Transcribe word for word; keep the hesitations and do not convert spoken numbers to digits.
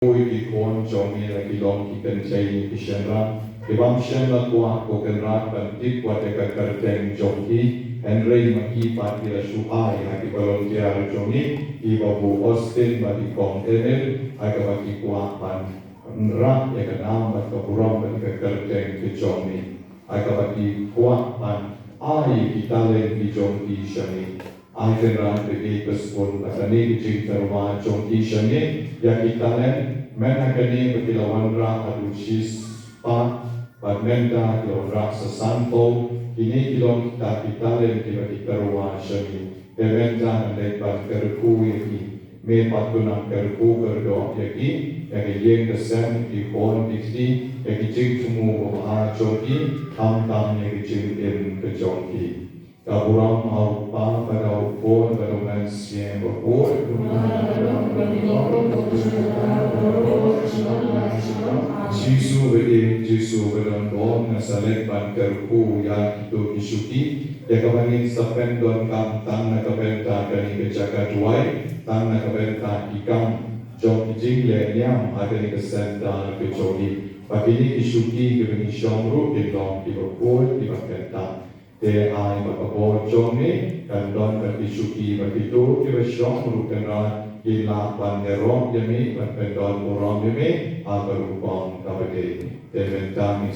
Kyrkhu ïa ki khun jong me la ki long ki kynthei ne ki shynrang ki bym shym la kwah, ko Kynrad, ban tip wat ïa ka kyrteng jong ki, hynrei ma ki pat ki la shu ai ha ki volunteer jong ngi, i Babu Austin bad i Kong Emil, ha kaba ki kwah ban wanrah ïa ka nam bad ka burom bad ka kyrteng ka jong ngi, ha kaba ki kwah ban ai ki talent ki jong ki sha ngi. Ai Kynrad ba ïeit ba sbun, ba ha kane ka jingtyrwa jong ki sha ngi ïa ki talent, mynta ha kane ba ki la wanrah haduh shispah, bad mynta ki la wanrah sa sanphew, kine ki long kita ki talent kiba ki tyrwa sha ngi. Te mynta ngan leit ban kyrkhu ïa ki. Me pat to nang kyrkhu kyrdoh ïa ki, ïa ka ïing ka sem, ki khun ki kti, ïa ki jingthmu ba bha jong ki, khamtam ïa ki jingim ka jong ki. Ka burom ha u Kpa bad ha u Khun bad ha u Mynsiem Bakhuid. Jisu ba ïeit, Jisu ba don bor, nga sa leit ban kyrkhu ïa kito ki shuki, ïa kaba ngin sa pyndonkam tang na ka bynta kane ka jaka duwai, tang na ka bynta ki kam jong ki jingleh niam ha kane ka centre ka jong ngi. Ba kine ki shuki kiba ngi shong ruh kin long kiba khuid, kiba kynthah. Te ai ba ka bor jong me kan don bad ki shuki bad kito kiba shong ruh, Kynrad, kin lah ban ïaroh ïa me, ban pyndon burom ïa me ha ka rukom kaba dei. Te mynta ngi